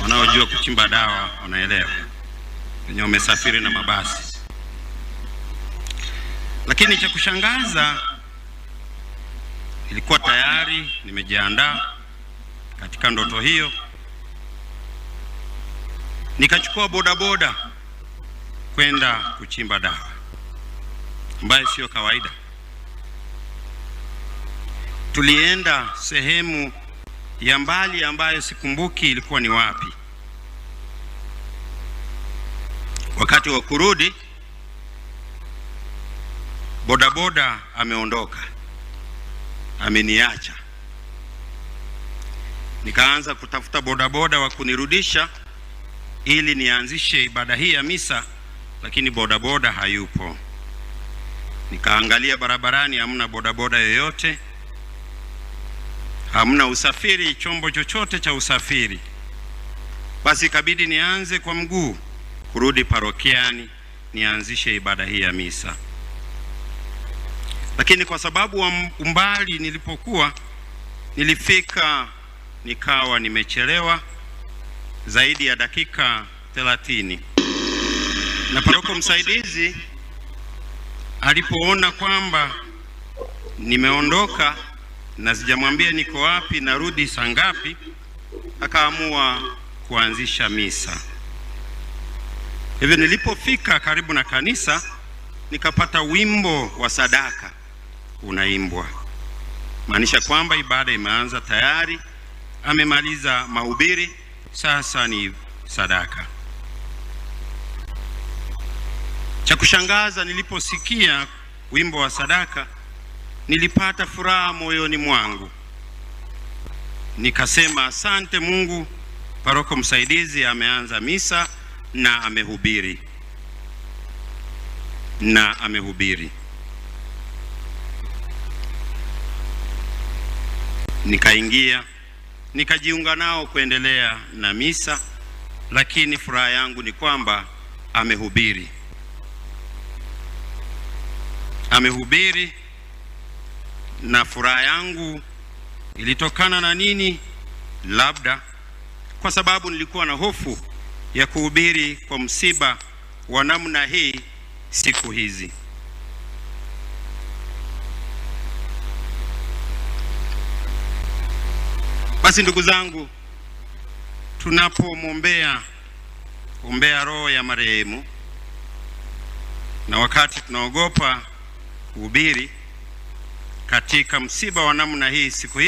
Wanaojua kuchimba dawa wanaelewa, wenye wamesafiri na mabasi. Lakini cha kushangaza, ilikuwa tayari nimejiandaa katika ndoto hiyo, nikachukua bodaboda kwenda kuchimba dawa, ambayo sio kawaida. Tulienda sehemu ya mbali ambayo sikumbuki ilikuwa ni wapi. Wakati wa kurudi, bodaboda ameondoka, ameniacha. Nikaanza kutafuta bodaboda wa kunirudisha ili nianzishe ibada hii ya misa, lakini bodaboda hayupo. Nikaangalia barabarani, hamna bodaboda yoyote, hamna usafiri, chombo chochote cha usafiri. Basi ikabidi nianze kwa mguu kurudi parokiani nianzishe ibada hii ya misa. Lakini kwa sababu wa umbali nilipokuwa, nilifika nikawa nimechelewa zaidi ya dakika 30. Na paroko msaidizi alipoona kwamba nimeondoka na sijamwambia niko wapi, narudi saa ngapi, akaamua kuanzisha misa. Hivyo nilipofika karibu na kanisa, nikapata wimbo wa sadaka unaimbwa, maanisha kwamba ibada imeanza tayari, amemaliza mahubiri, sasa ni sadaka. Cha kushangaza, niliposikia wimbo wa sadaka nilipata furaha moyoni mwangu. Nikasema asante Mungu, paroko msaidizi ameanza misa na amehubiri. Na amehubiri. Nikaingia, nikajiunga nao kuendelea na misa, lakini furaha yangu ni kwamba amehubiri. Amehubiri, na furaha yangu ilitokana na nini? Labda kwa sababu nilikuwa na hofu ya kuhubiri kwa msiba wa namna hii siku hizi. Basi ndugu zangu, tunapomwombea ombea roho ya marehemu, na wakati tunaogopa kuhubiri katika msiba wa namna hii siku hii,